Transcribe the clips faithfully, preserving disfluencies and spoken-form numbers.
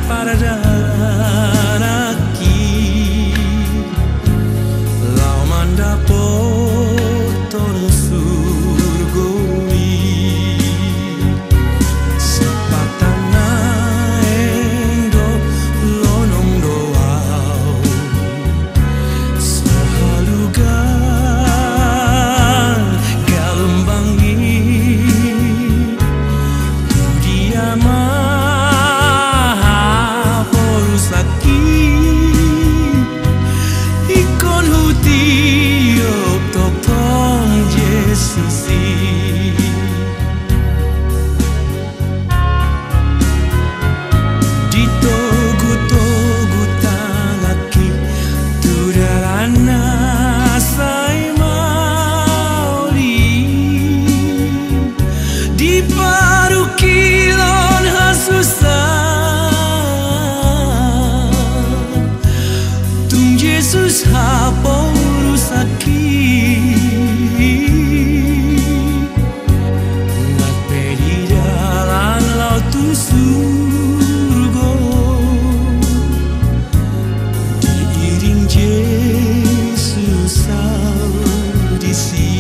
Pardalananki laho mandapothon surgo i. Sipata naeng do lonong do au, so halugan galombang i. Tu dia ma haporusakki, ingkon hutiop tongtong Jesus i. Ditogutogu tanganki tu dalan na sai maol i, di parungkilon hasusaan, tung Jesus haporusakki. Nang pe di dalan laho tu surgo, diiring Jesus au disi.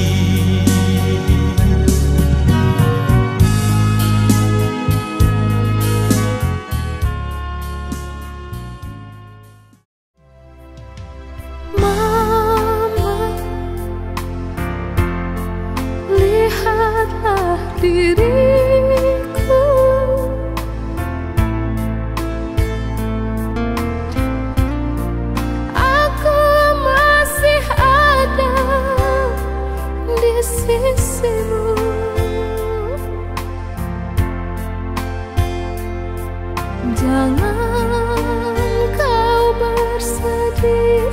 Mama, lihatlah diriku. Aku masih ada di sisimu. Jangan kau bersedih,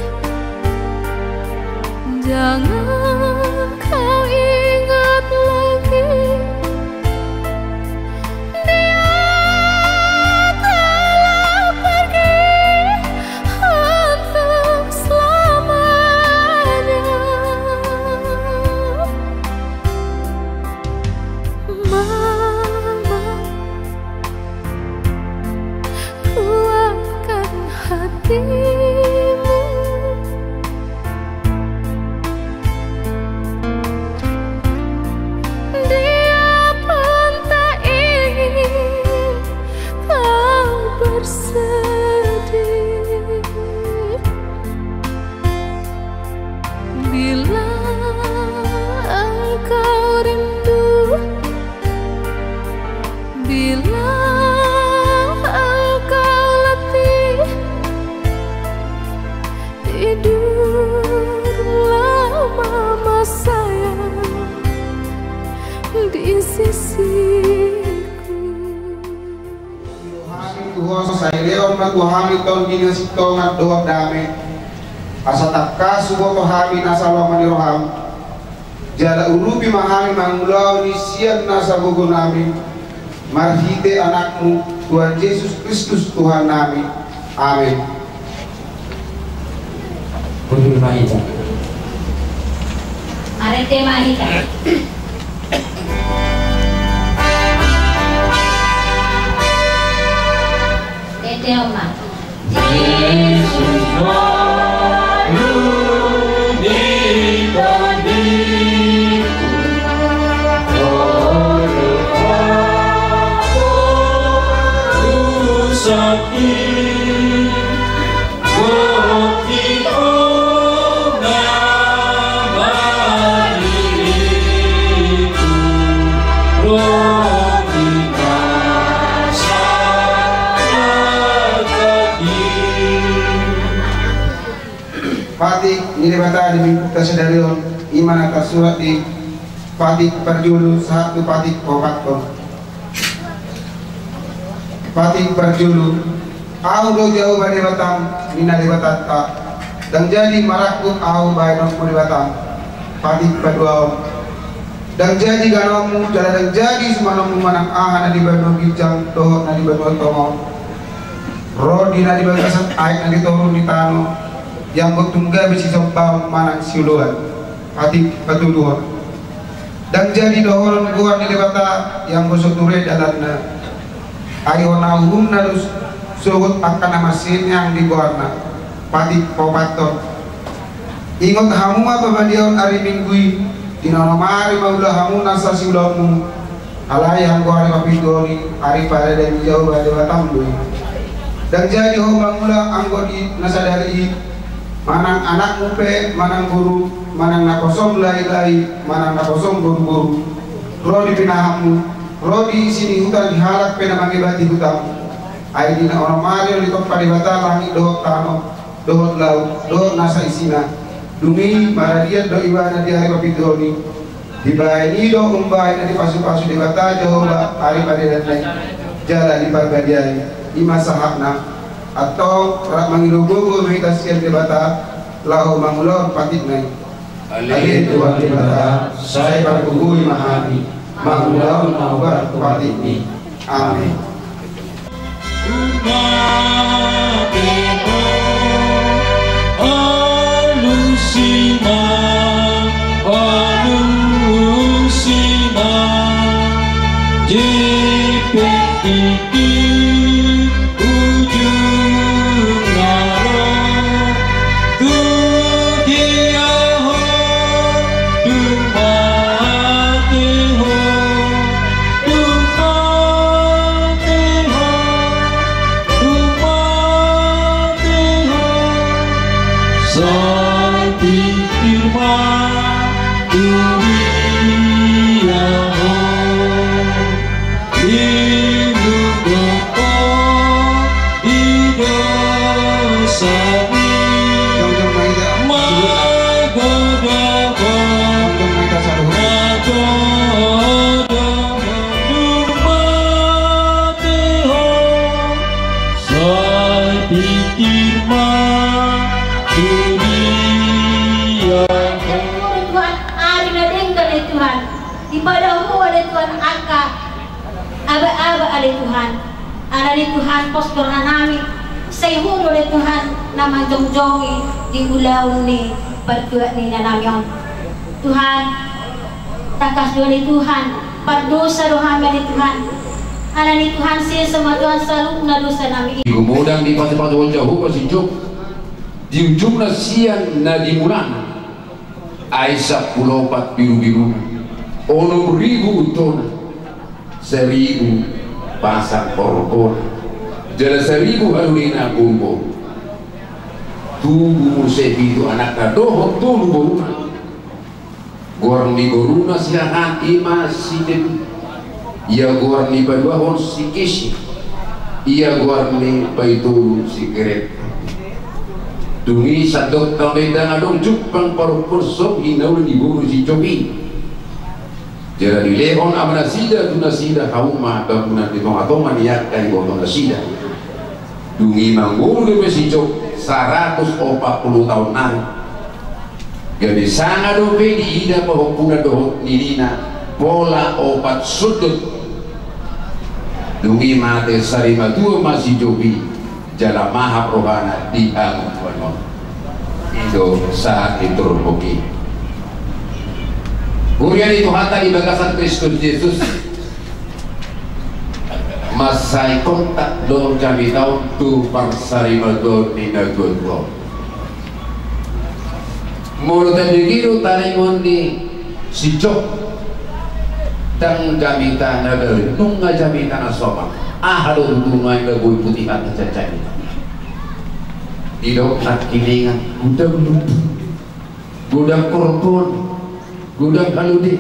jangan kau ingat lagi, Dia telah pergi untuk selamanya. Mama, kuatkan hatimu. Dia pun tak ingin kau bersedih. Bila engkau rindu, bila engkau letih, tidurlah mama sayang di sisiku. Hami tu ho, sai lehon ma tu hami Tondi na Sintongan dohot dame, asa tangkas huboto hami nasa lomo ni roham. Jala urupi ma hami mangulahon i sian nasa gogo nami, marhite Anakmu, Tuhan Jesus Kristus, Tuhan nami. Amen. Hundul ma hita. Marende ma hita. Tete oma. Jesus, Patik ni Debata di minggunta sadari on, i ma na tarsurat di patik parjolo sahat tu patik paopathon. Patik parjolo. Ahu do Jahowa Debatam, ninna Debatanta, ndang jadi marangkup ahu bahenonmu Debatam. Patik paduahon. Ndang jadi ganuanmu jala ndang jadi sumanonmu manang aha na di banua ginjang dohot na di banua tonga on, ro di na di bagasan aek na di toru ni tano, ianggo tung gabe sisombahon manang sioloan. Patik patoluhon. Ndang jadi dohonon goar ni Debata ianggo so ture dalanna. Ai hona uhumna do Sogot angka na marsihit nian di goarna. Patik paopathon. Ingot hamu ma pabaliaon ari Minggu i, di na onom ari mangula hamu nasa siulaonmu. Alai anggo ari papituhon i, ari parianan ni Jahowa Debatam do i. Ndang jadi ho mangula anggo di na sadari i, manang anakmu pe, manang boru, manang naposom lae-lae, manang naposom boru-boru, ro di pinahanmu, ro di isi ni huta ni halak pe na mangebati hutamu. Ai di na onom ari on ditompa Debata langit dohot tano, dohot laut, dohot nasa isina. Dung i maradian do ibana di ari papituhon i. Dibahen i do umbahen na dipasu-pasu Debata Jahowa ari pariananna i, jala diparbadiai. I ma sahatna. Antong rap mangido gogo ma hita sian Debata laho mangulahon patikna i. Ale Tuhan Debata, sai pargogoi ma hami mangulahon na hombar tu patikmi. Amen. Alusi ma, alusi ma, jepet tingki ujung na ro tu dia ho, tu mate ho, tu mate ho, tu mate ho, sai tingkir ma tu dia ho. Ilu gopo i dosami magodang, magodang, magodang. Dung mate ho sai tingkir ma tu dia ho. Tuhan, ari na denggan, ale Tuhan. Dipadao Ho, ale Tuhan, angka ababana, ale Tuhan. Alani i, Tuhan, pos do rohanami, sai Ho do, ale Tuhan, na manjongjongi di ulaon ni partuat ni inanami on. Tuhan, tangkas do, ale Tuhan, pardosa do hami, ale Tuhan. Alani i, Tuhan, sesa ma, Tuhan, saluhutna dosanami i. Gumodang dipatupatu Jahowa si Job, di ujungna sian na di mulana. Ai sampulu opat birubiruna, onom ribu untona, saribu pasang horbo, jala saribu halulina boru. Tubu muse pitu anakna dohot tolu boruna. Goar ni boruna siahaan i ma si Debi. Ia goar ni paduahon si Kisi. Ia goar ni paitolu si Keret. Dung i sandok taon ndang adong jumpang parompuan songon i na uli ni boru si Job i. Jala dilehon ama nasida tu nasida hauma bangunan di tongatonga ni angka iboto nasida. Dung i mangolu dope si Job saratus opat pulu taon nari. Gabe sanga dope diida pahompuna dohot ninian pola opat sundut. Dung i mate sarimatua ma si Job i, jala mahap rohana di hamuliateon. I do sahat ni turpuk i. Huria ni Tuhanta di bagasan Kristus Jesus. Mansai kontak do jamita on tu parsarimatuaon ni natuatua on. Molo tabegiru taringot ni si Job, ndang jamita na baru, nunga jamita na somal. Aha do tutu nuaeng na boi putihanta sian jamita? Didok nangkiningan, godang lumpu, godang horbo, godang halode.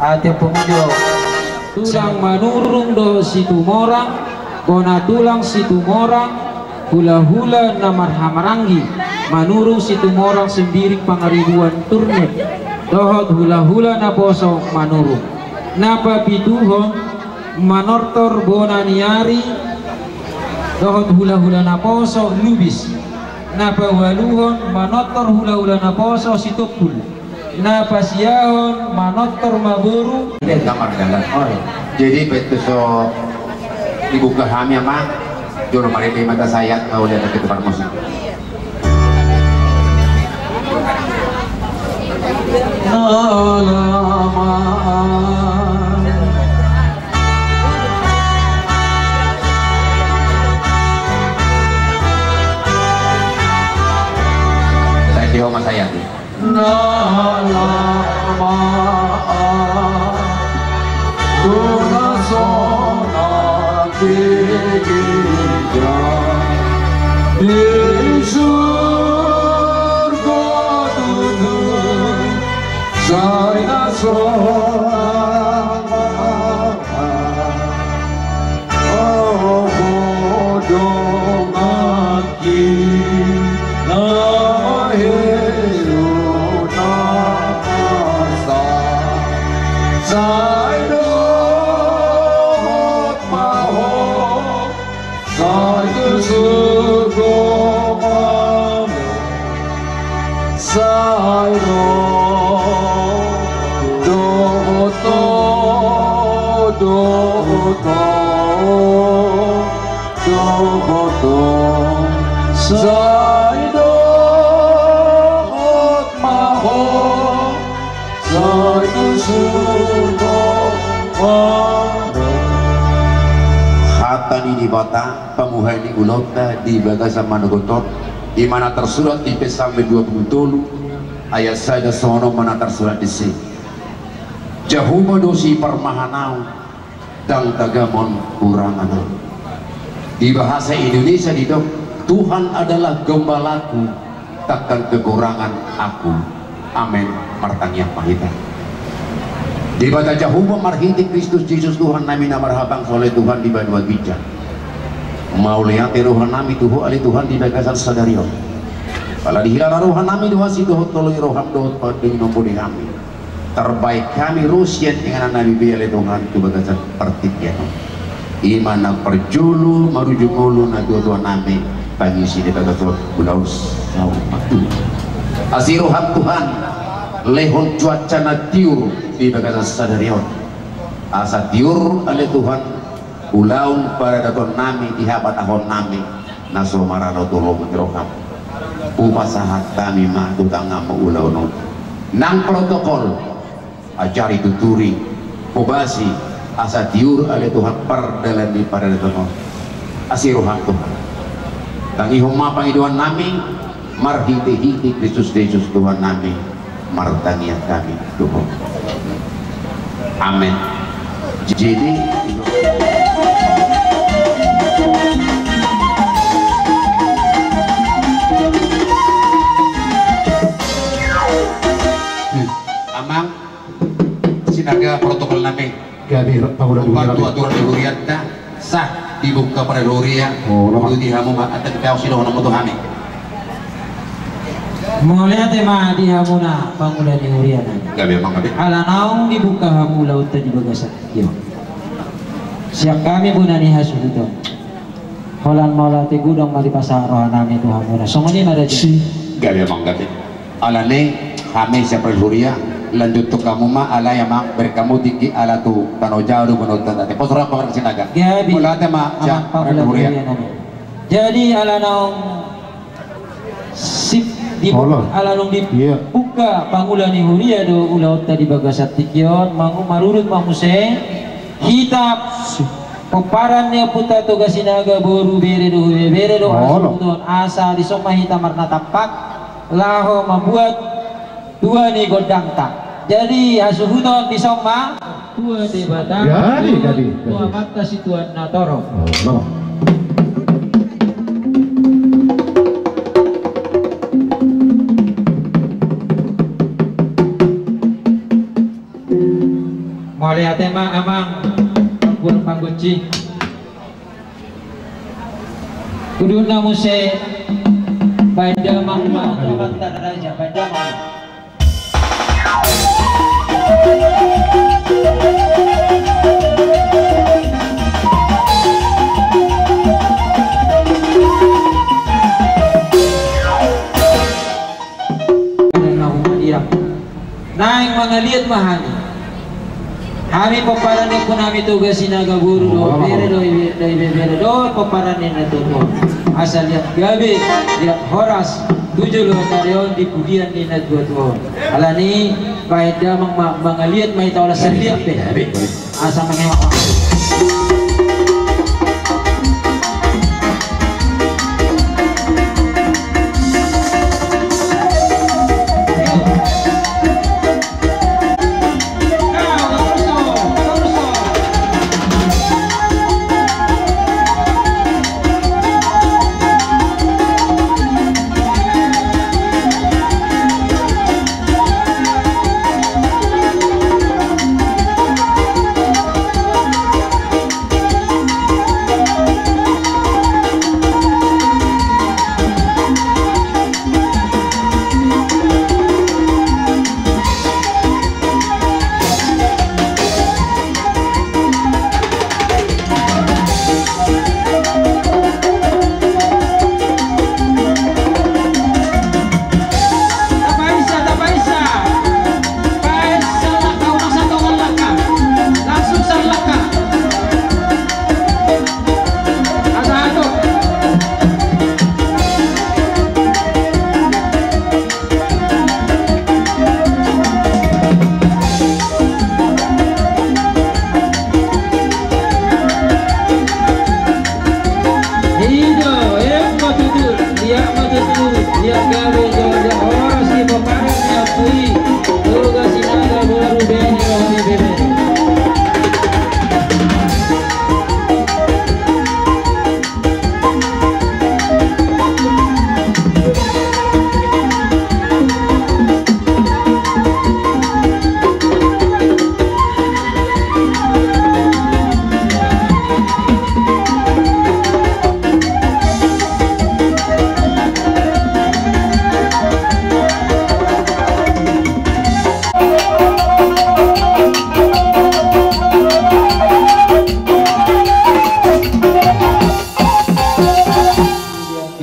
Ate pungjo. Tulang Manurung dohot Situmorang, bona tulang Situmorang, hulahula na marhahamaranggi, Manurung Situmorang Sembiring Pangaribuan Turnip, dohot hulahula naposo Manurung. Na papituhon, Manortor bona ni ari, dohot hulahula naposo Lubis. Na paualuhon, Manortor hulahula naposo Sitompul. Na pasiahon, Manortor ma boru. Dia gambar jalan. Oh, iya. Jadi, betul so dibuka hami ama, jolo mari di mata saya, kau lihat ke tukar musik. Saya di rumah saya. Na lama dona sonang di gereja di surgo tutu, sai na sonang Sai do, dohot ho, dohot ho, dohot ho. Sai dohot ma ho, sai tu surgo ma ho. Hata ni Debata, pamuhai ni ulaonta di bagasan manogot on, i ma na tarsurat di Psalmen dua pulu tolu, ayat sada songon on ma na tarsurat disi. Jahowa do siparmahan ahu, ndang tagamon hurangan ahu. Di bahasa Indonesia didok, Tuhan adalah gembalaku, takkan kekurangan aku. Amen. Martangiang ma hita. Debata Jahowa, marhite Kristus Jesus Tuhannami na marhabangsa, ale Tuhan, di banua ginjang, mauliate rohanami tu Ho, ale Tuhan, di bagasan sadari on. Ala dihilala rohanami do hasi dohot holong ni roham dohot pande ni nombo di hami. Tarbahen hami ro sian inganannami be, ale Tuhan, tu bagasan partingkian on. I ma na parjolo marujung ngolu natuatuanami, pangisi ni bagas on, ulaon saur matua. Asi roham Tuhan, lehon cuaca na tiur di bagasan sadari on. Asa tiur, ale Tuhan, ulaon paradatonannami di habatahonnami na so maralo tu holong ni roham. Hupasahat hami ma tu tanganmu ulaon on. Nang protokol, ajari, tuturi, hobasi, asa tiur, ale Tuhan, pardalan ni paradaton on. Asi roham Tuhan. Tangihon ma pangidoannami, marhitehite Kristus Jesus Tuhannami, martangiang hami tu Ho. Amen. Jadi, Amang, Sinaga, protokolnami. Gabe, Pak, udah. Umpan dulu tu ya, aturan di hurianta, sah dibuka parhuria. Oh, uduti hamu ma, antong tahu sidohonon muna tu hami. Mauliate ma di hamuna pangula ni hurianami. Gabe, Amang, gabe. Ala naung dibuka hamu ulaonta di bagasan tingki on, sian hami bona ni hasuhuton, holan mauliate godang ma dipasahat rohanami tu hamuna. Songon i ma da. Si. Gabe, Amang, gabe. Alani i, hami sian parhuria, lanjut tu hamu ma, alai Amang, bereng hamu tingki ala tu tano Jawa do boanonta. Pos roha, Amang Sinaga. Gabe. Mauliate ma, Amang, sian pangula ni hurianami. Jadi, ala naung sip di, ala naung dibuka pangula ni huria do ulaonta di bagasan tingki on, mangu-, marurut ma muse hita pomparan ni ompunta Toga Sinaga, boru, bere dohot ibebere do hasuhuton, asa dison ma hita marnatampak laho mambuat tua ni gondangta. Jadi, hasuhuton dison ma. Tua Debata, jadi, tua, jadi, tua jadi. Amanta situan na torop. Oh, nama. Mauliate ma amang, ampun panggunci. Udutna muse baen damang ma amanta raja, baen damang. Naeng mangaliat ma hami. Hami pomparan ni ompunami Toga Sinaga boru dohot bere dohot ibe, dohot ibebere dohot pomparan ni natuatua on. Asa liat gabe, liat horas tu joloan ni ari on di pudian ni natuatua on. Alani baen damang ma, mangaliat ma hita holan sariak pe. Asa mangemak ma.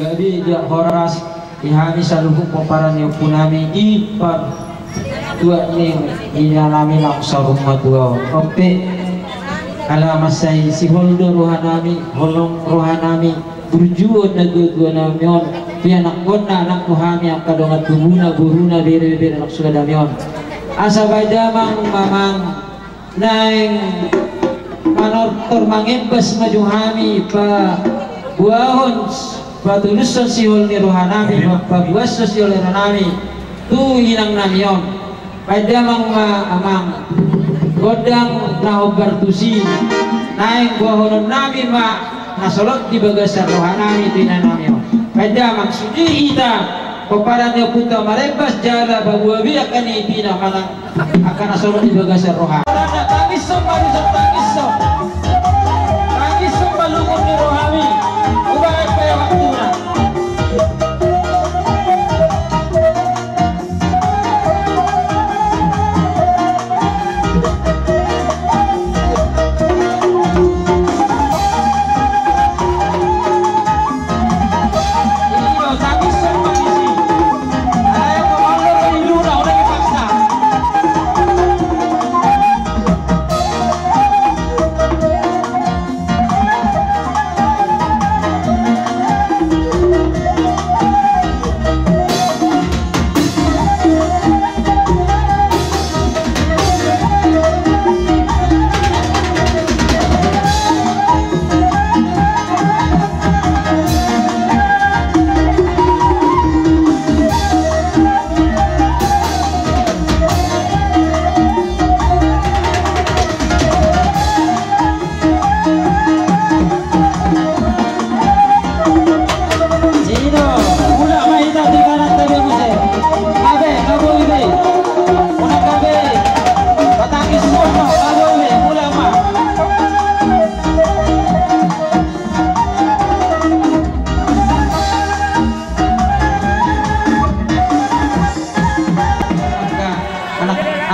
Gabe jala horas di hami saluhut pomparan ni ompunami di partuat ni inanami na saur matua on. Onpe ala mansai sihol do rohanami, holong rohanami burju on natuatuanami on, pianakhonna anak tu hami angka dongan tubuna, boruna, bere, bere, anak suladami on. Asa baen damang ma amang. Naeng manortor mangembas ma jo hami paboahon, patulushon sihol ni rohanami, paboahon sihol ni rohanami tu inangnami on. Baen damang ma amang gondang na hombar tusi, naeng boahononnami ma na solot di bagasan rohanami tu inangnami on. Baen damang, sude hita pomparan ni ompunta marembas jala paboa be angka ni tina manang angka na solot di bagasan roha. Tangishon ma dison, tangishon. Tangishon ma lungun ni rohami. Hubaen pe waktuna.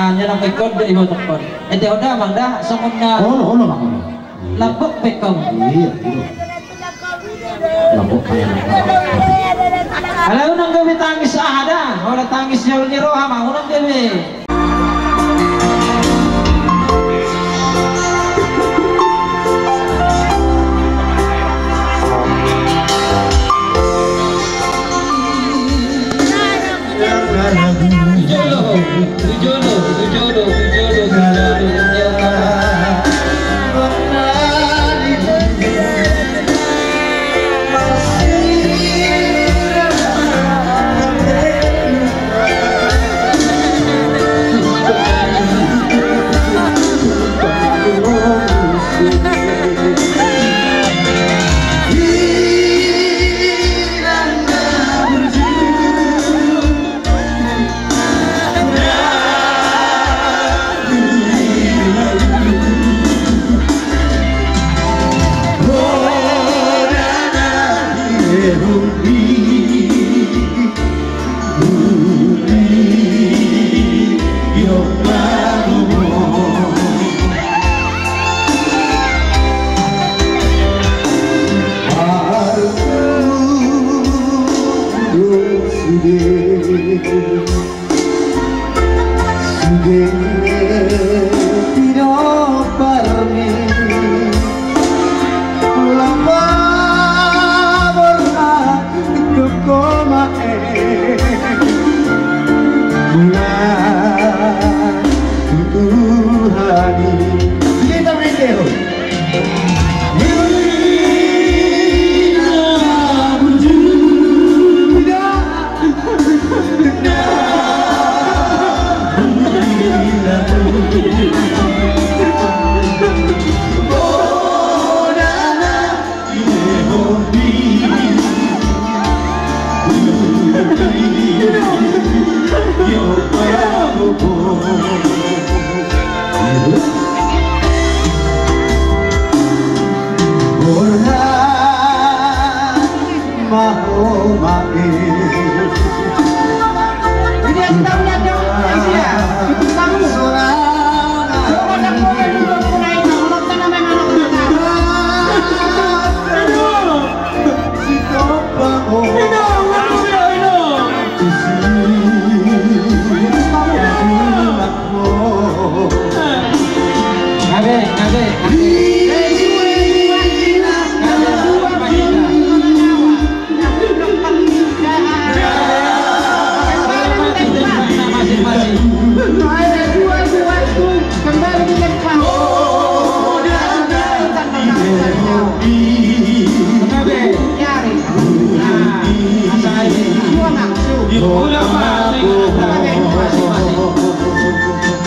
Hanya nang ikon do ibotokkon. Ete ho damang da songon na. Olo, olo, Amang, olo. Lambok pe hamu. Iya, iya. Lambok pe. Alai unang gabe tangis aha da. Holan tangis jolo ni roha ma, unang gabe.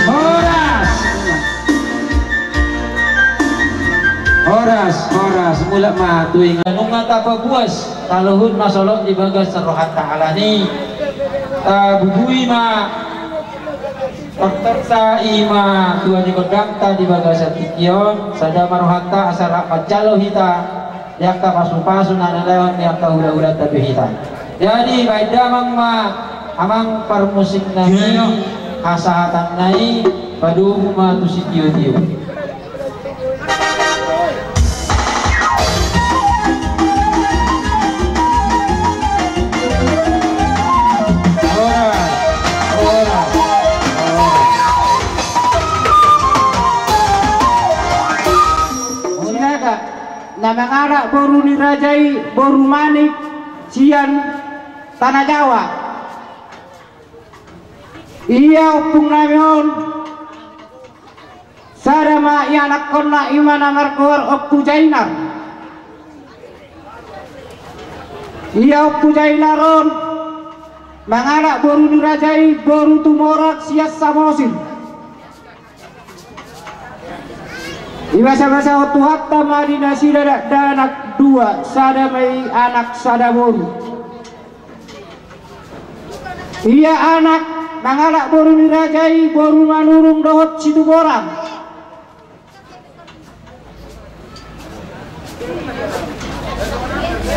Horas. Horas, horas, mulak ma tu inganan. Nunga tapabuas saluhut na solot di bagasan rohanta, alani i tabubui ma tortorta, i ma tua ni gondangta di bagasan tingki on, sada ma rohanta asa rap manjalo hita di angka pasupasu na nilehon ni angka hulahulanta tu hita. Jadi baen damang ma, amang parmusik nami, hasahatanna i padomu ma tu sitiotio. Sinaga na mangalap boru ni raja i, boru Manik sian Tana Jawa. Ia ompung nami on, sada ma ianakkonna, i ma na margoar Ompu Jainar. Ia Ompu Jainar on mangalap boru ni raja i, boru Tumorang sian Samosir. Ibasabasahon Tuhanta ma di nasida dakdanak dua, sada ma i anak sada boru. Ia anak mangalap boru ni raja i, boru Manurung dohot Situmorang.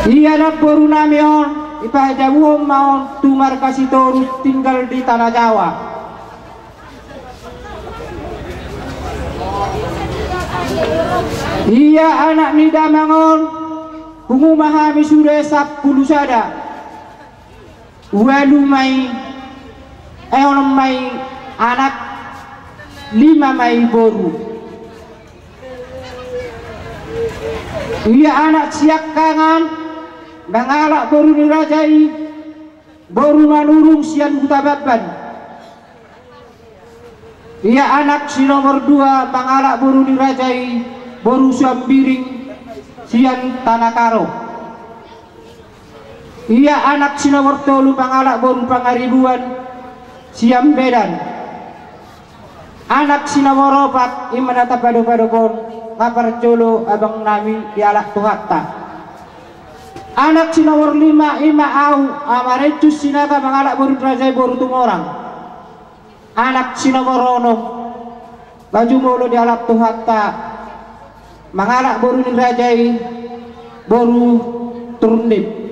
Ia namboru nami on, ipajabuhon ma on tu marga Sitorus, tinggal di Tana Jawa. Ia anak ni damang on, pungu ma hami sude sampulu sada. Ualu ma i, eh, onom ma i anak, lima ma i boru. Ia anak siangkangan, mangalap boru ni raja i, boru Manurung sian Hutabamban. Ia anak si nomor dua, mangalap boru ni raja i, boru Sambiring sian Tanah Karo. Ia anak si nomor tolu, mangalap boru Pangaribuan sian Medan. Anak si nomor opat, i ma na tapadopadop on, nga parjolo abang nami dialap Tuhanta. Anak si nomor lima, i ma au, Ama Renjus Sinaga, mangalap boru ni raja i, boru Tumorang. Anak si nomor onom, nga jumolo dialap Tuhanta, mangalap boru ni raja i, boru Turnip.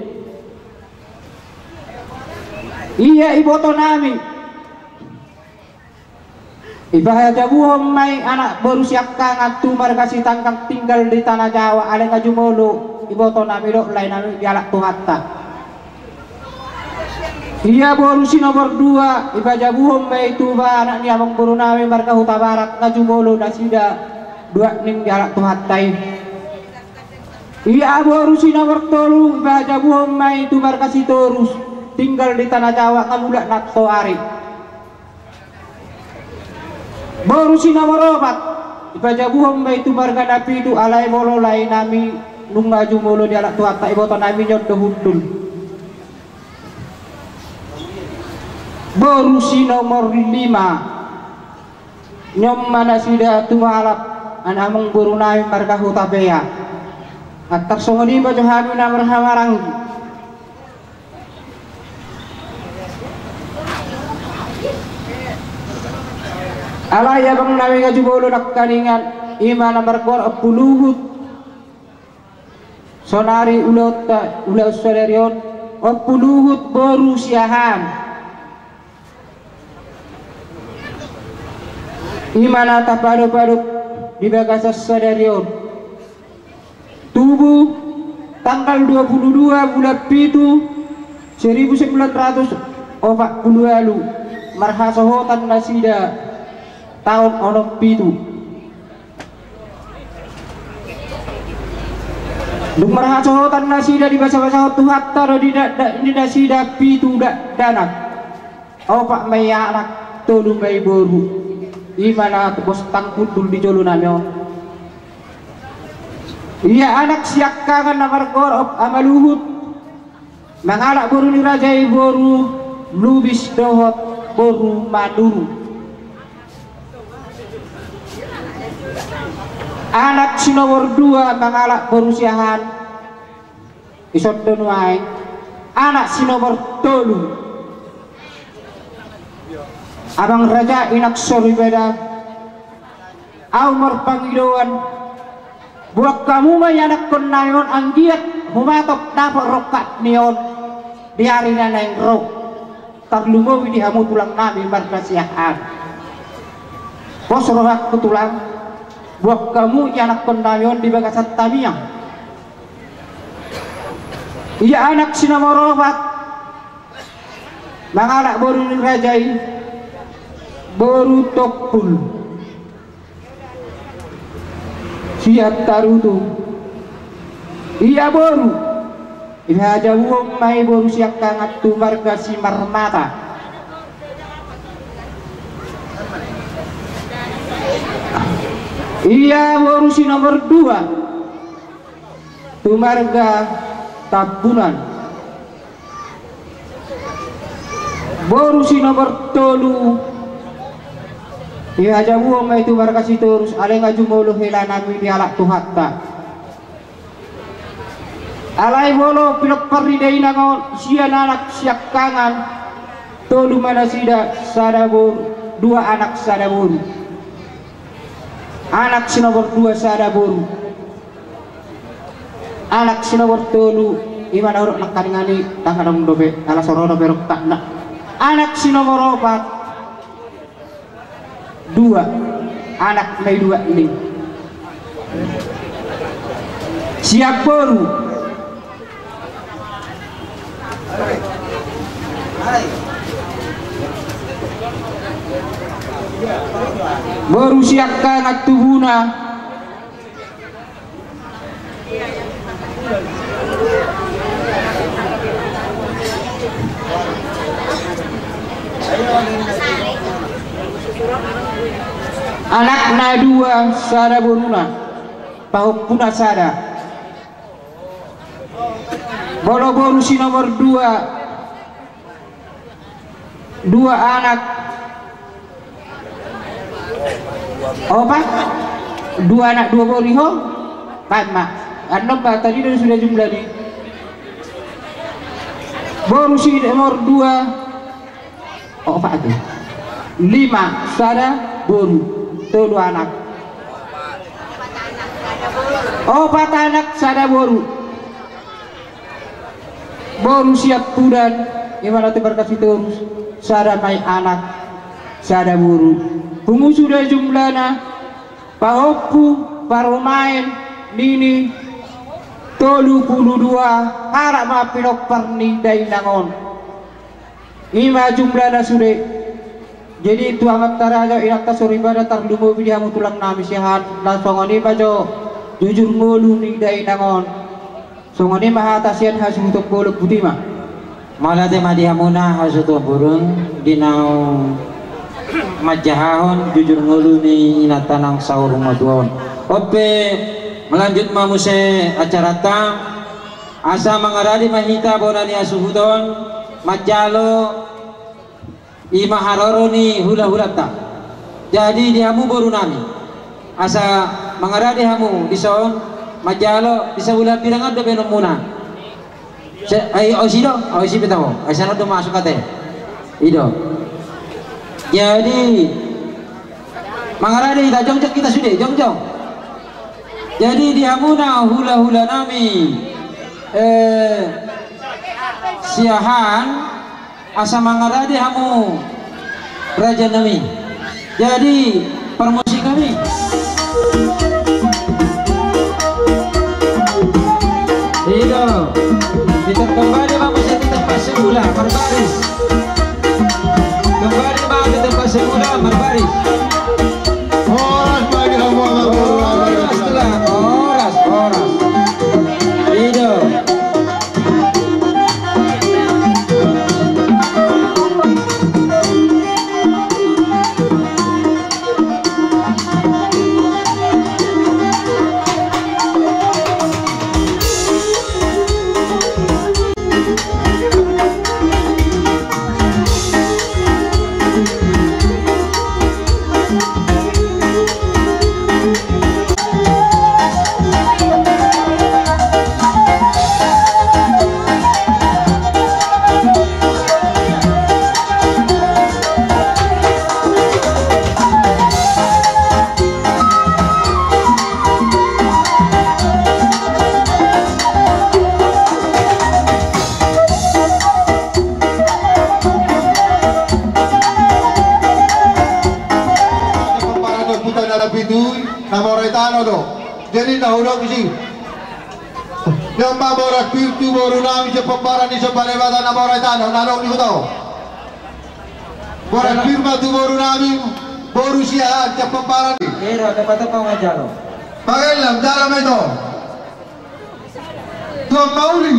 Ia iboto nami, ipajabuhon ma i anak boru siangkangan tu marga Sitanggang tinggal di Tanah Jawa, alai nga jumolo iboto nami dohot lae nami dialap Tuhanta. Ia boru si nomor dua, ipajabuhon ma i tu ba anak ni amangboru nami marga Hutabarat, nga jumolo nasida dua ning dialap Tuhanta i. Ia boru si nomor tolu, ipajabuhon ma i tu marga Sitorus tinggal di Tanah Jawa, nga mulak nantoari. Boru si nomor opat, ipajabuhon ma i tu marga Napitu, alai molo lae nami nunga jumolo dialap Tuhanta, iboto nami ni on do hundul. Boru si nomor lima, on ma nasida tumalap anak amangboru nami marga Hutapea. Antar songon i ma jo hami na marhahamaranggi. Alai abang nami nga jumolo nangkaningan, i ma na margoar Ompu Luhut. Saonari ulaonta, ulaon sadari on, Ompu Luhut boru Siahaan. I ma na tapadopadop di bagasan sadari on. Tubu tanggal dua puluh dua bulan pitu, seribu sembilan ratus opat puluh ualu, marhasohotan nasida taon onom pitu. Dung marhasohotan nasida, dibasabasahon Tuhanta do di da-, da-, di nasida pitu dakdanak. Opat ma i anak, tolu ma i boru. I ma na bostang hundul di jolo nami on. Ia anak siangkangan na margoar Om-, Ama Luhut, mangalap boru ni raja i boru Lubis dohot boru Manurung. Anak si nomor dua, mangalap boru Siahaan. Ison do nuaeng. Anak si nomor tolu, abang raja, inang soripada, au marpangidoan, boan hamu ma ianakkon nami on, anggiat humatop dapot rongkap ni on di ari na naeng ro. Tarlumobi di hamu tulang nami marga Siahaan. Pos rohangku tulang, boan hamu ianakkon nami on di bagasan tangiang. Ia anak si nomor opat, mangalap boru ni raja i, boru Tompul sian Tarutung. Ia boru, ipajabuhon ma i boru siangkangan tu marga Simarmata. Ia boru si nomor dua, tu marga Tambunan. Boru si nomor tolu, ipajabuhon ma i tu marga Sitorus, alai nga jumolo hela nami dialap Tuhanta. Alai molo pinompar ni dainang on, sian anak siangkangan, tolu ma nasida, sada boru, dua anak sada boru. Anak si nomor dua sada boru. Anak si nomor tolu, i ma na huruk nangkaningan i, tanggadong dope, ala soro dope rok takna. Anak si nomor opat, dua. Anak ma i dua ning. Siap boru. Boru siangkangan tubuna. Anakna dua, sada boruna. Pahompuna sada. Molo boru si nomor dua, dua anak. Opat. Dua anak, dua boru, ho. Opat ma. Annon ma, tadi do suda jumlahna. Boru si nomor dua. Opat do. Lima, sada boru, tolu anak. Opat anak, sada boru. Boru siampudan, ima na tu markas Sitorus, sada ma i anak, sada boru. Pungu suda jumlahna, pahompu, parumaen, nini, tolu pulu dua halak ma pinompar ni dainang on. Ima jumlahna sude. Jadi tu amanta raja, inanta soripada, tarlumobi di hamu tulang nami siahaan, na songon i ma jo jujur ngolu ni dainang on. Songon i ma hata sian hasuhuton bolon, botima. Mauliate ma di hamuna hasuhuton bolon, di naung manjahahon jujur ngolu ni inanta naung saur matua on. On pe, melanjut ma muse acaranta. Asa mangarade ma hita bona ni hasuhuton, manjalo ima haroro ni hulahulanta. Jadi di hamu boru nami, asa mangarade hamu dison, manjalo di sabola hambirang on do baenonmuna. Se-, ai, aosi do, aosi pe taho, ai sian on do masuk ate. I do. Jadi, mangarade hita, jongjong hita sude, jongjong. Jadi di hamuna hulahula nami, eh, siahaan, asa mangarade hamu raja nami. Jadi parmusik nami. I do. Kita kembali ma muse tu tempat semula, marbaris. Kembali ma tu tempat semula, marbaris. Horas ma di hamu amang boru. Horas, tulang, horas, horas. I do. Pomparan ni ompunta na pitu i, na mora i tano do. Jadi na hudok disi. Dang ma borat pir tu boru nami sian pomparan ni Somba Debata na mora i tano, na adong di huta on. Borat pir ma tu boru nami, boru siahaan sian pomparan i. Ira, tepa-tepa ma jalo. Pagellam, jalo ma ito. Tuan Mauli.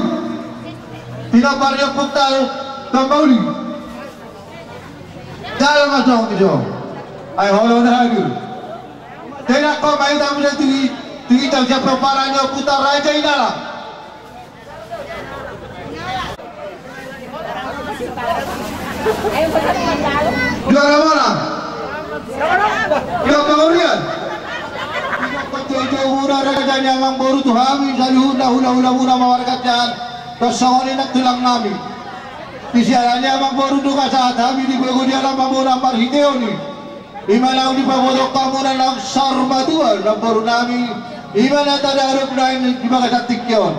Tidak pari ompunta, Tuan Mauli. Jalo ma songon i jo. Ai holo na hadir. Tenang ko, mai tamu dan tinggi, tinggi tamu siap pomparan ni ompunta Raja Inala. Juara mana? Juara pangurian. Pangurian muna raja ni amang boru tu hami, saluhutna hula-hula muna, mawarga siahaan. Tos songon i nang tulang nami. Di siala ni amang boru, nunga sahat hami diboto di alam mamona marhite on i. Ima naung dipaboto hamuna naung saur matua namboru nami, ima na tadok nami di bagasan tingki on.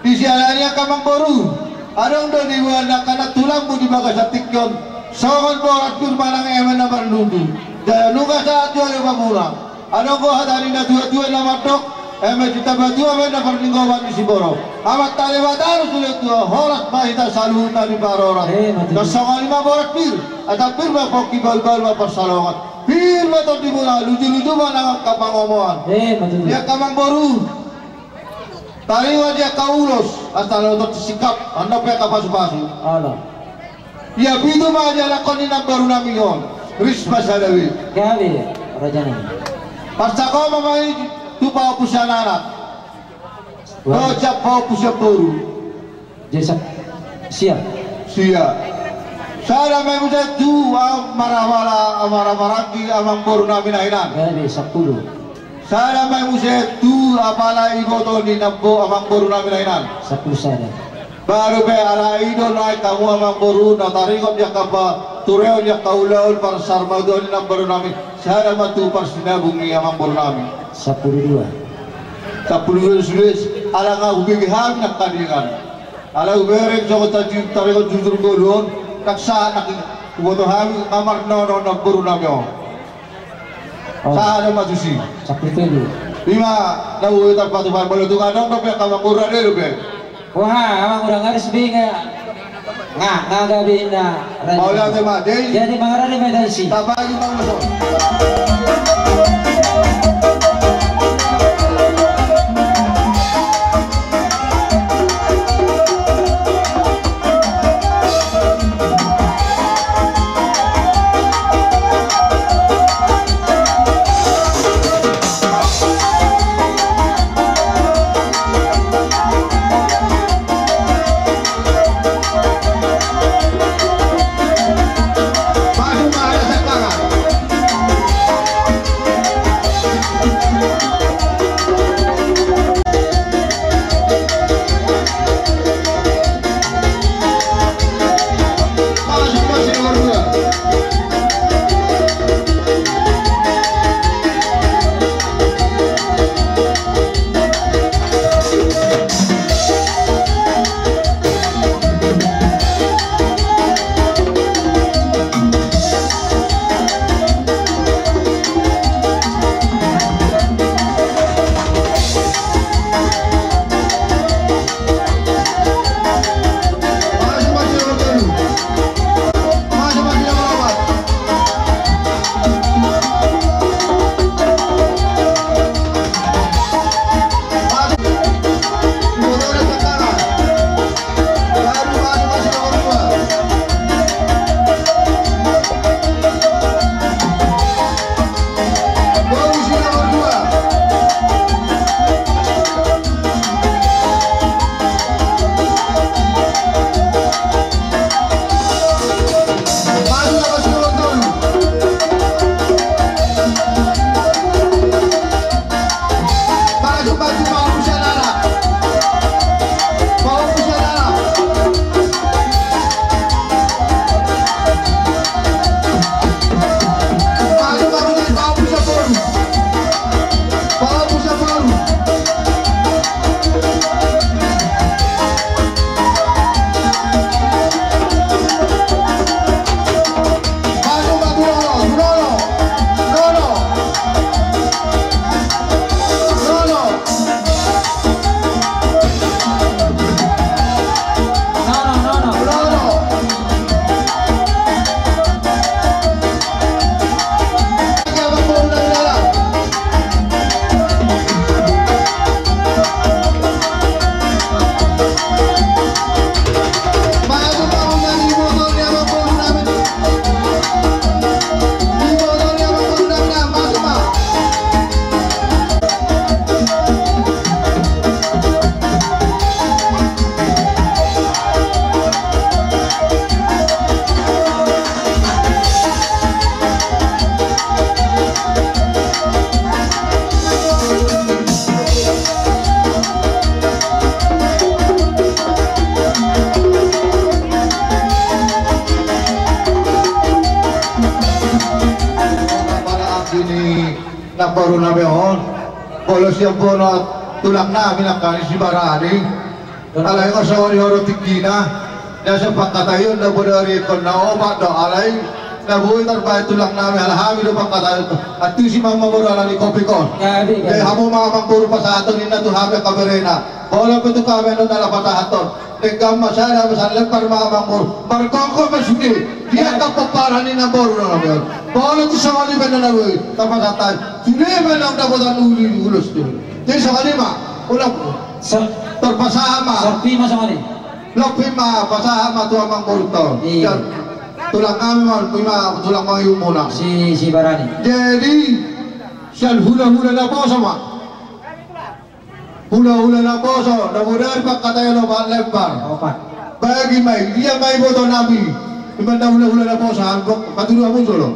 Di siala ni angka amang boru, adong do diboan angka nantulangmu di bagasan tingki on, songon borat pir manang eme na marlundu. Jala nunga sahat jolo hamuna. Adong do hata ni natua-tua na mandok, Eme tu tambatua ma na parlinggoman ni siborok. Amanta Debata do sude tua, horas ma hita saluhutna di parorot. Eh, ma tutu. Songon i ma borat pir, ata pir ma pongki, balbal ma pansalongan. Pir ma tondimuna, lujuluju ma nang angka pangomoan. Eh, ma tutu. Di angka amangboru, taringot di angka ulos, asa na otot sikap, annon pe angka pasupasu. Olo. Ia pitu ma dialakhon ni namborunami on, ris ma sada be. Gabe, rajanami. Parsahut ma i tu paompusan anak. Wah. Dohot sian paompusan boru. Jadi sa-, sia. Sia. Sada ma i muse tu amaramaranggi, amangborunami na hinan. Gabe, sampulu. Sada ma i muse tu apala iboto ni nambo, amangborunami na hinan. Sampulu sada. Baru pe ala i do naeng hamu amangboru na taringot di angka patureon, di angka ulaon parsarmatua ni namborunami, sada ma tu parsinabung ni amangborunami. Sampulu dua. Sampulu dua sude, ala nga hubege hami nangkaningan. Ala hubereng songon taringot jujur ngolu on, nang sahat nangkin huboto hami, nga marnono namborunami on. Oh. Sahat do ma tusi. Sampulu tolu. Ima, na boi tarpatupa, molo tung adong dope angka amangboru, rade dope. Wah, amang, urang aris be nga. Nga, nga gabe na. Mauliate ma, jadi. Jadi mangarade ma hita disi. Tapagi ma ulos on. Namborunami on, molo sian bona tulang nami nangkaning si Barani. Alai nga songon i ho do tingkina, na sian pangkataion do bodari ingkon na opat do, alai Na boi tarbaen tulang nami, ala hami do pangkataion. Antusi ma amangboru ala ni kopi kon. Jadi hamu ma amangboru pasahathon ninna tu hami angka berena. Molo pe tu hami annon ala pasahathon. Denggan ma sada, pesan lepar ma amangboru. Margogo ma sude. Dia angka pomparan ni namboru nami on. Molo tu songon i pe na boi tapasahat hami. Sude ma naung dapotan uli di ulos tu. Jadi songon i ma. Ulang. Tarpasahat ma. Lopi ma pasahat ma tu amangboru to. Tulang nami ma on, ima tulang mangihuthon muna. Si, si barani. Jadi sian hulahula naposo ma. Hulahula naposo, na bodari pangkataion opat lembar. Opat. Bagi ma i, dia ma iboto nami. Ima na hulahula naposo, hambok, patudu hamu jolo.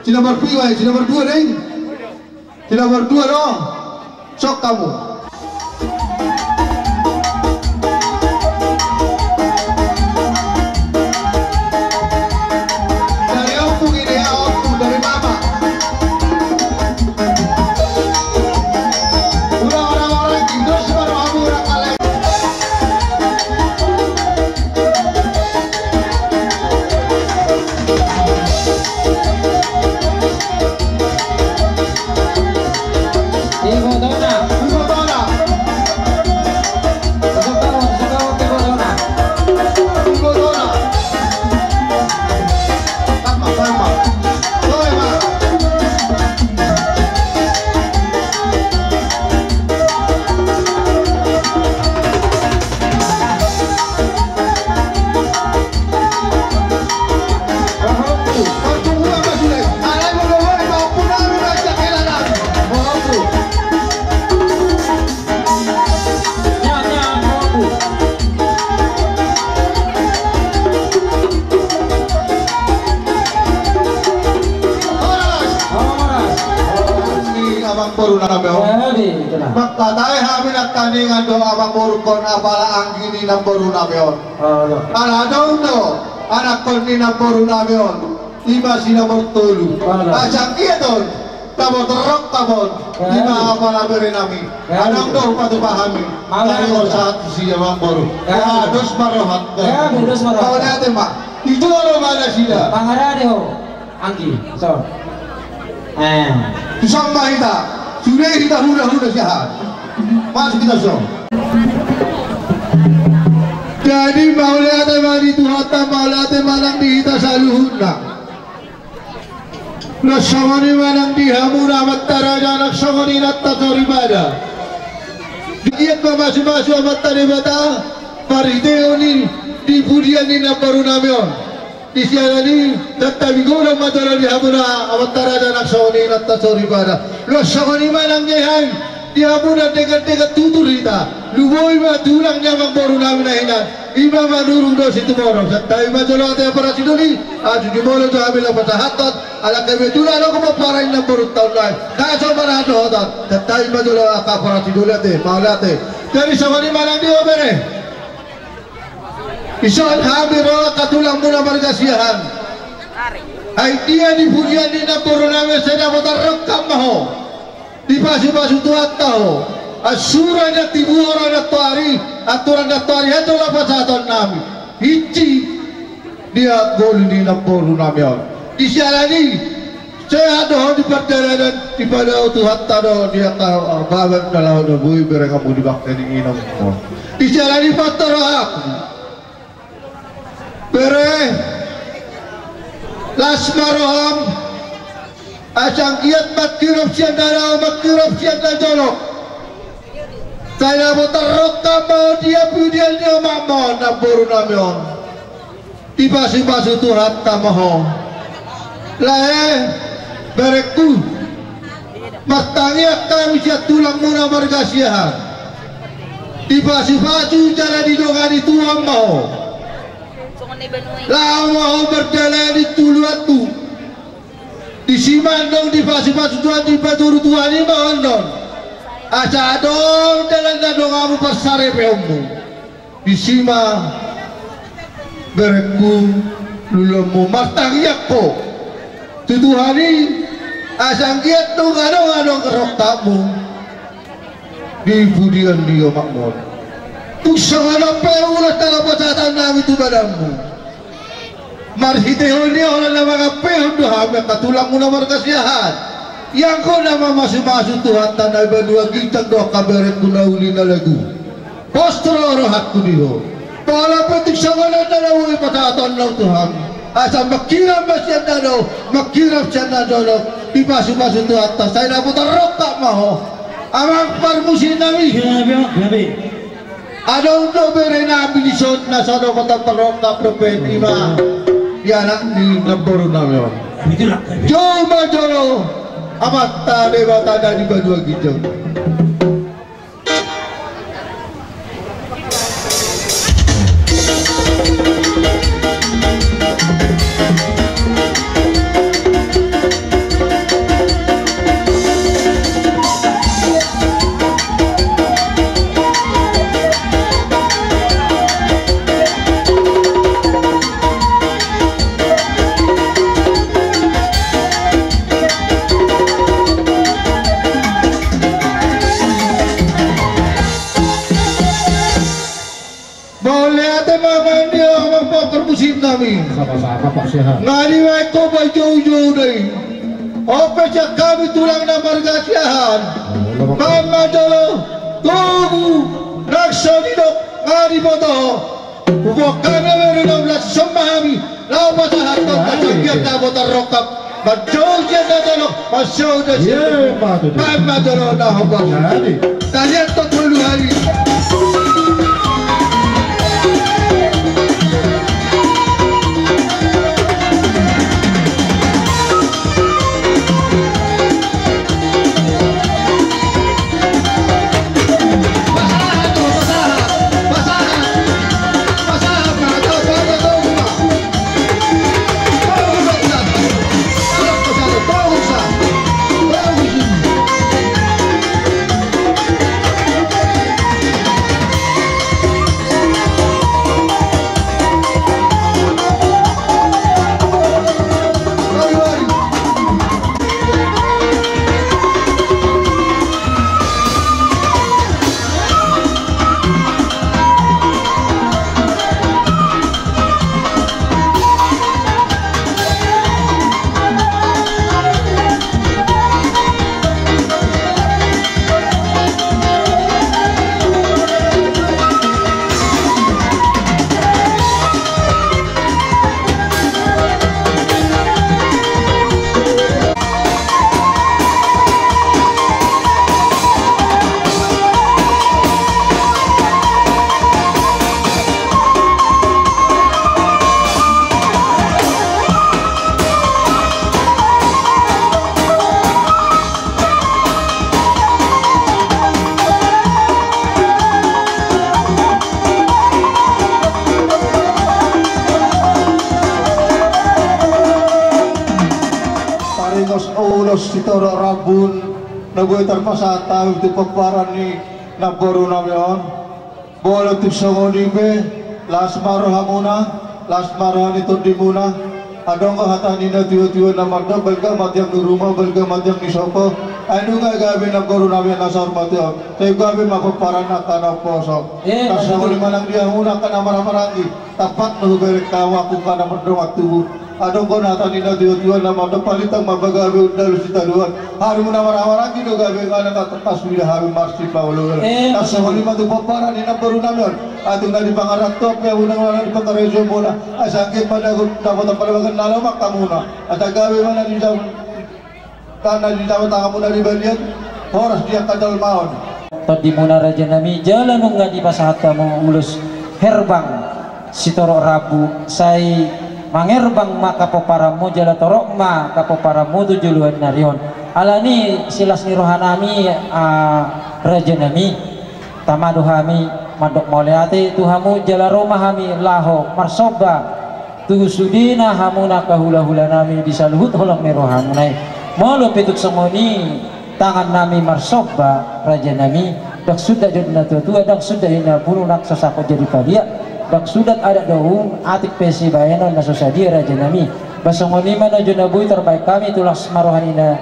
Si nomor piga i, si nomor dua do i. Si nomor dua do. Sok hamu. Dari ompung ini ya, ompung dari mama. Udah orang-orang Indo semua hamu orang kalian. Amangboru nami on. Mangkatai hami nangkiningan do amangboru kon apala anggi ni namboru nami on. Ala adong do anakkon ni namboru nami on. Ima si nomor tolu. Asa anggiat on tabo torrok tabon. Ima apala bere nami. Adong do hupatupa hami. Tarion sahat tu si amangboru. Dos ma rohanta. Mauliate ma. Ijolo ma nasida. Pangarade ho. Anggi, so. Eh. Tuson ma hita. Sude hita hulahula siahaan. Masuk hita so. Jadi mauliate ma di Tuhanta, mauliate ma nang di hita saluhutna. Laos songon i ma nang di hamu amanta raja nang songon inanta soripada. Di anggiat ma mamasu-masu Amanta Debata marhitehon i di pudian ni namboru nami on. Di siala ni santabi godang ma jolo di hamuna amanta raja nang songon inanta soripada. Laos songon i ma nang di hami, di hamuna denggan-denggan tutur hita. Luboi ma tulang ni amangboru nami na hinan. Ima manurung do situmorang. Santabi ma jolo ate ampara sidoli. Ahu jumolo jo hami laho pasahathon. Ala kebetulan adong pomparan ni namboru taon nai. Nasa marhasohotan. Santabi ma jolo angka ampara sidoli ate. Mauliate. Jadi songon i ma nang di ho bere. Dison hami ro angka tulangmuna marga Siahaan. Ai dia di pudian ni namboru nami sai dapotan rongkap ma ho. Dipasu-pasu Tuhanta ho. Asura na tibu ora na toari, aturan na toari hata lapasaton nami. Icci dia golu ni namboru nami on. Di siala ni Sehat do ho di pardalanan, dipadao Tuhanta do di angka baban na laho na boi berenganmu di bangke ni inongmu. Di siala ni pantor rohangku. Bere, las ma roham, asa anggiat mangkirap sian na dao, mangkirap sian na jolo. Sai dapotan rongkap ma ho di pudian ni omakmu on, namboru nami on. Dipasu-pasu Tuhanta ma ho. Lae, berengku. Martangiang hami sian tulangmuna marga Siahaan. Dipasu-pasu jala didongani Tuhan ma ho. Laho ma ho mardalani tu ulaonmu. Disi ma annon dipasu-pasu Tuhan, dipatudu Tuhan i ma annon. Asa adong dalan na donganmu, parsaripeonmu. Disi ma berengku, luluanmu martangiang ho tu Tuhan i, asa anggiat nunga adong-adong rongkapmu di pudian ni omakmu on. Tung songon on pe ulos na laho pasahaton nami tu badanmu. Marhitehon i holan na mangampehon do hami angka tulangmuna marga Siahaan. Ianggo na mamasumasu Tuhanta na banua ginjang do angka berengku na uli na lagu. Pos do rohangku di ho. Pola pe tung songon on na boi pasahaton na tu hami. Asa manghirim ma sian na dao, manghirim sian na dolok. Dipasumasu Tuhanta sai dapotan rongkap ma ho. Amang parmusik nami. Gabe, gabe. Adong do bere nami dison na so dopotan rongkap dope, ima di anak ni namboru nami on. Itulah, gabe. Jou ma jolo Amanta Debata na di banua ginjang. Mauliate ma amang, dia amang pakar musik nami. Sama-sama, Pak Sehat. Nga dibaen ho pajoujou do i. On pe sian hami tulang na marga Siahaan. Baen ma jolo togu nang so didok nga diboto. Huboan hami bere na ulas, dison ma hami laho pasahathon, asa anggiat dapotan rongkap. Manjou sian na dolok, manjou sian na dolok. Baen ma jolo na hombas. Taliat tu tolu hali. Taringos ulos sitorop rambu na boi tarpasahat hami tu pomparan ni namboru nami on. Molo tung songon i pe, las ma rohamuna, las ma roha ni tondimuna. Adong do hata ni natuatua na mandok, balga ma tiang ni ruma, balga ma tiang ni sopo. Ai nunga gabe namboru nami na saur matua on, sai gabe ma pomparan angka na umposo. Eh, na songon i ma nang di hamuna angka na marhahamaranggi. Tampak ma hubereng hamu angka na mardongan tubu. Adong do hata ni natuatua na mandok, palintang ma pagabe, undalu sitadoan. Harimuna marhahamaranggi do gabe, nga na tangkas mida hami marsipaoloolo. Eh, na songon i ma tu pomparan ni namboru nami on. Atik na di pangarantoan pe hamuna, na di pangarajoanmuna, asa anggiat ma dapotan pardongansaripeon na lomak hamuna. Asa gabe ma na di jam Tanda di tama-tama muna di balian, horas di angka jolma on. Tondimuna raja nami, jala nunga dipasahat hamu ulos herbang sitorop rambu, sai mangerbang ma angka pomparanmu, jala torop ma angka pomparanmu tu joloan ni ari on. Alani silas ni roha nami, ah, raja nami, tama do hami mandok mauliate tu hamu, jala ro ma hami laho marsomba tu sudena hamuna angka hulahula nami di saluhut holong ni rohamuna i. Molo pe tung songon i tangan nami marsomba, raja nami, ndang sundat do natuatua, ndang sundat i na bunu na so sangkot jadi paliat, ndang sundat adat dohot atik pe sibahenon na so sadia, raja nami. Ba songon i ma na jo na boi tarbahen hami, tu las ma roha ni na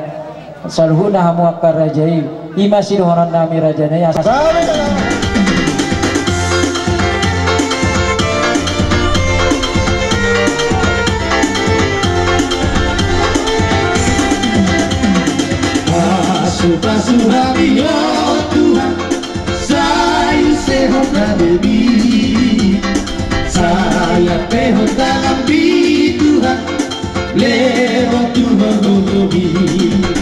saluhutna hamu angka raja i. I ma sidohonon nami raja nami, asa Pasu-pasu hami ho Tuhan, sai use ho tanganmi, sai ampehon tanganmi Tuhan, lehon tu horongmi.